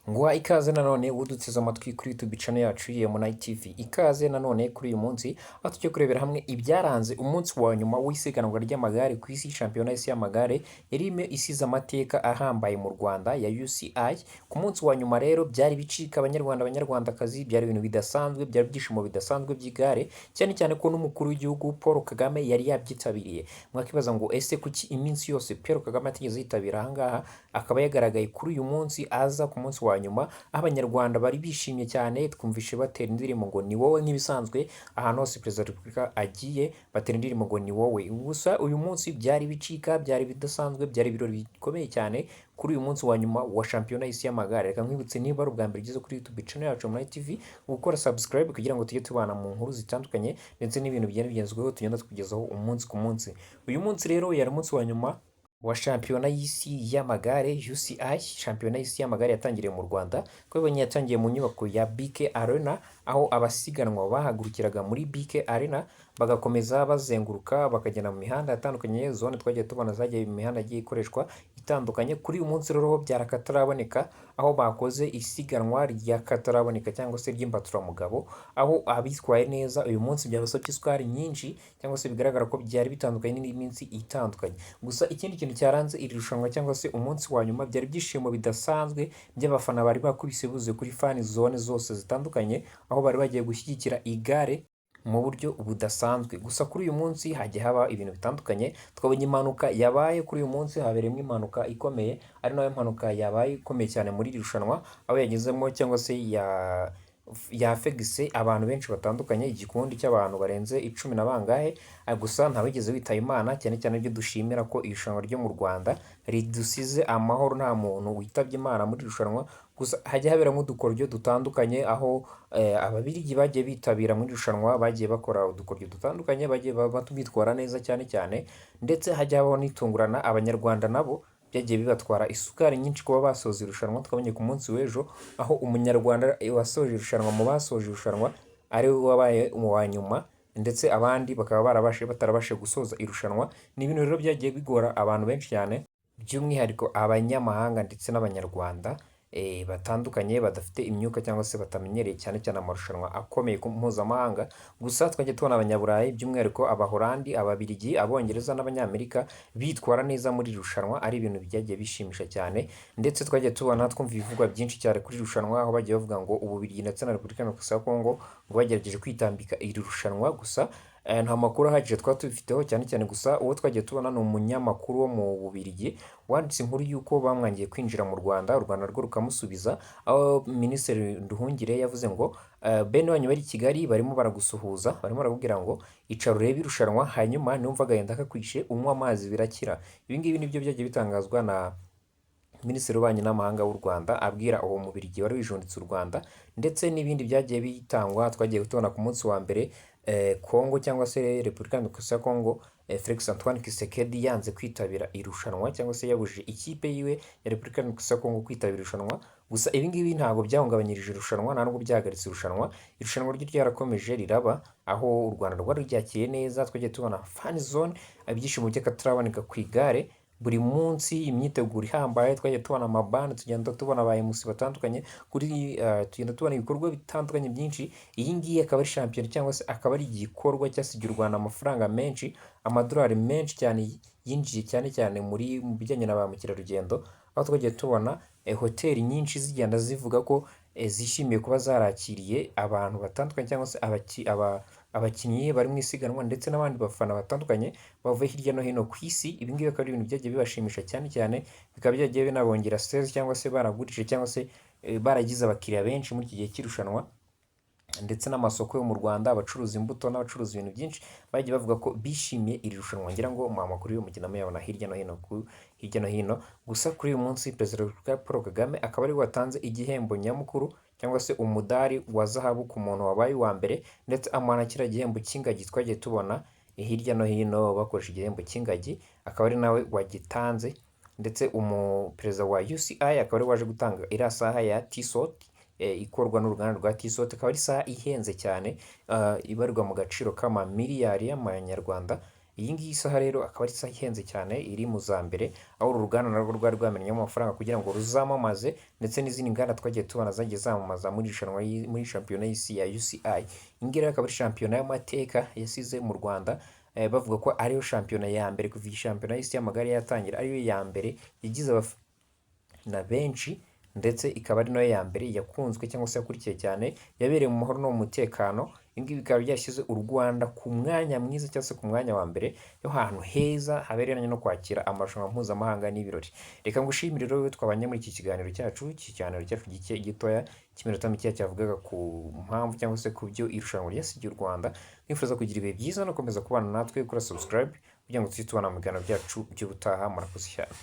Nguha ikaze nanone uduteze amatwi kuri YouTube channel yacu ya Monai TV. Ikaze nanone kuri uyu munsi aho tujya kurebera hamwe ibyaranze umunsi wa nyuma w'isiganwa ry'amagare ku isi, shampiyona y'isi y'amagare yarimo isize amateka ahambaye mu Rwanda ya UCI. Ku munsi wa nyuma rero byari bicika abanyarwanda, abanyarwandakazi, byari ibintu bidasanzwe, byari ibyishimo bidasanzwe by'igare, cyane cyane ko n'umukuru w'igihugu Paul Kagame yari yabyitabiriye. Mwakibaza ngo ese kuki iminsi yose Paul Kagame atigeze yitabira ahangaha, akaba yagaragaye kuri uyu munsi aza ku munsi wa nyuma, aho abanyarwanda bari bishimye cyane? Twumvishe batera indirimbo ngo "Ni wowe". Nk'ibisanzwe, ahantu hose Perezida wa Repubulika agiye batera indirimbo ngo "Ni wowe". Gusa uyu munsi byari bicika, byari bidasanzwe, byari ibirori bikomeye cyane kuri uyu munsi wa nyuma wa shampiyona y'isi y'amagare. Reka nkwibutse, niba ari ubwa mbere ugeze kuri YouTube channel yacu muri TV, gukora subscribe kugira ngo tujye tubana mu nkuru zitandukanye ndetse n'ibintu bigenda bigezweho tugenda tukugezaho umunsi ku munsi. Uyu munsi rero yari umunsi wa nyuma wa shampiyona y'isi y'amagare UCI. Shampiyona y'isi y'amagare yatangiriye mu Rwanda, twabonye yatangiye mu nyubako ya BK Arena, aho abasiganwa bahagurukiraga muri BK Arena bagakomeza bazenguruka bakagenda mu mihanda itandukanye. Zone twagiye tubona zagiye mu mihanda igiye ikoreshwa itandukanye. Kuri uyu munsi rero byarakataraboneka, aho bakoze isiganwa ry'akataraboneka cyangwa se ry'imbaturamugabo, aho abitwaye neza uyu munsi byabasabye isukari nyinshi, cyangwa se bigaragara ko byari bitandukanye n'indi minsi itandukanye. Gusa ikindi kintu cyaranze iri rushanwa cyangwa se umunsi wa nyuma, byari ibyishimo bidasanzwe by'abafana bari bakubise buzuye kuri fan zone zose zitandukanye, aho bari bagiye gushyigikira igare mu buryo budasanzwe. Gusa kuri uyu munsi hagiye haba ibintu bitandukanye. Twabonye impanuka yabaye kuri uyu munsi, habereyemo impanuka ikomeye, ari nayo mpanuka yabaye ikomeye cyane muri iri rushanwa, aho yagezemo cyangwa se ya yafegise abantu benshi batandukanye, igikundi cy'abantu barenze icumi na bangahe. Gusa ntawigeze witaba Imana, cyane cyane ibyo dushimira ko irushanwa ryo mu Rwanda ridusize amahoro, nta muntu witabye Imana muri iri rushanwa. Gusa hajya haberamo udukoryo dutandukanye, aho Ababiligi bagiye bitabira muri iri rushanwa bagiye bakora udukoryo dutandukanye, bagiye bitwara neza cyane cyane, ndetse hajya habaho n'itungurana. Abanyarwanda nabo byagiye bibatwara isukari nyinshi kuba basoza irushanwa. Twabonye ku munsi w'ejo aho umunyarwanda wasoje irushanwa, mu basoje irushanwa ari we wabaye uwa nyuma, ndetse abandi bakaba barabashe batarabashije gusoza irushanwa. Ni ibintu rero byagiye bigora abantu benshi cyane, by'umwihariko abanyamahanga ndetse n'abanyarwanda batandukanye badafite imyuka cyangwa se batamenyereye cyane cyane amarushanwa akomeye ku mpuzamahanga. Gusa twajya tubona abanyaburayi, by'umwihariko Abahorandi, Ababiligi, Abongereza n'Abanyamerika bitwara neza muri iri rushanwa, ari ibintu byagiye bishimisha cyane. Ndetse twagiye tubona, twumva ibivugwa byinshi cyane kuri iri rushanwa, aho bagiye bavuga ngo Ububiligi ndetse na Repubulika Demokarasi ya Kongo ngo bagerageje kwitambika iri rushanwa. Gusa nta makuru ahagije twaba tubifiteho cyane cyane. Gusa uwo twagiye tubona ni umunyamakuru wo mu Bubiligi wanditse inkuru y'uko bamwangiye kwinjira mu Rwanda, u Rwanda rwo rukamusubiza, aho Minisitiri Nduhungirehe yavuze ngo "Bene wanyu bari i Kigali barimo baragusuhuza, barimo barakubwira ngo icara urebe irushanwa, hanyuma niwumva agahinda kakwishe unywa amazi birakira." Ibi ngibi nibyo byagiye bitangazwa na Minisitiri w'Ububanyi n'Amahanga w'u Rwanda abwira uwo Mubirigi wari wijunditse u Rwanda. Ndetse n'ibindi byagiye bitangwa, twagiye tubona ku munsi wa mbere Kongo cyangwa se Repubulika Demokarasi ya Kongo, Felix Antoine Tshisekedi yanze kwitabira irushanwa cyangwa se yabujije ikipe yiwe ya Repubulika Demokarasi ya Kongo kwitabira irushanwa. Gusa ibi ngibi ntabwo byahungabanyirije irushanwa, nta nubwo byahagaritse irushanwa. Irushanwa ryo ryarakomeje riraba, aho u Rwanda rwari ryakiriye neza. Twagiye tubona fan zone, ibyishimo by'akataraboneka ku igare buri munsi, imyiteguro ihambaye. Twagiye tubona amabandi, tugenda tubona ba MC batandukanye kuri tugenda tubona ibikorwa bitandukanye byinshi. Iyi ngiyi akaba ari shampiyona cyangwa se akaba ari igikorwa cyasigiye u Rwanda amafaranga menshi, amadolari menshi cyane yinjiye, cyane cyane muri mu bijyanye na ba mukerarugendo, aho twagiye tubona hoteli nyinshi zigenda zivuga ko zishimiye kuba zarakiriye abantu batandukanye cyangwa se abakinnyi bari mu isiganwa ndetse n'abandi bafana batandukanye bavuye hirya no hino ku isi. Ibi ngibi akaba ari ibintu byagiye bibashimisha cyane cyane, bikaba byagiye binabongera sales cyangwa se baragurishije cyangwa se baragize abakiriya benshi muri iki gihe cy'irushanwa. Ndetse n'amasoko yo mu Rwanda, abacuruza imbuto n'abacuruza ibintu byinshi bagiye bavuga ko bishimiye iri rushanwa. Ngira ngo mu makuru yo mugenda muyabona hirya no hino ku hirya no hino. Gusa kuri uyu munsi Perezida wa Repubulika Paul Kagame akaba ari we watanze igihembo nyamukuru cyangwa se umudari wa zahabu ku muntu wabaye uwa mbere, ndetse amuha na kiriya gihembo cy'ingagi twagiye tubona hirya no hino bakoresha igihembo cy'ingagi, akaba ari nawe wagitanze. Ndetse umuperezida wa UCI akaba ari we waje gutanga iriya saha ya Tissot, ikorwa n'uruganda rwa Tissot, akaba ari isaha ihenze cyane, ibarirwa mu gaciro k'amamiliyari y'amanyarwanda. Iyi ngiyi saha rero akaba ari isaha ihenze cyane, iri mu za mbere, aho uru ruganda narwo rwari rwamenyemo amafaranga kugira ngo ruzamamaze, ndetse n'izindi nganda twagiye tubona zagiye zamamaza muri irushanwa muri shampiyona y'isi ya UCI. Iyi ngiyi rero akaba ari shampiyona y'amateka yasize mu Rwanda, bavuga ko ariyo shampiyona ya mbere kuva iyi shampiyona y'isi y'amagare yatangira, ariyo ya mbere yagize abafana benshi, ndetse ikaba ari nayo ya mbere yakunzwe cyangwa se yakurikiye cyane, yabereye mu mahoro no mu mutekano. Ibi ngibi bikaba byashyize u Rwanda ku mwanya mwiza cyangwa se ku mwanya wa mbere y'ahantu heza haberanye no kwakira amarushanwa mpuzamahanga n'ibirori. Reka ngushimire rero wowe twabanye muri iki kiganiro cyacu, iki kiganiro cyacu gike gitoya cy'iminota mikeya cyavugaga ku mpamvu cyangwa se ku byo irushanwa ryasigiye u Rwanda. Nifuza kugira ibihe byiza no gukomeza kubana natwe, gukora subscribe kugira ngo tujye tubana mu biganiro byacu by'ubutaha. Murakoze cyane.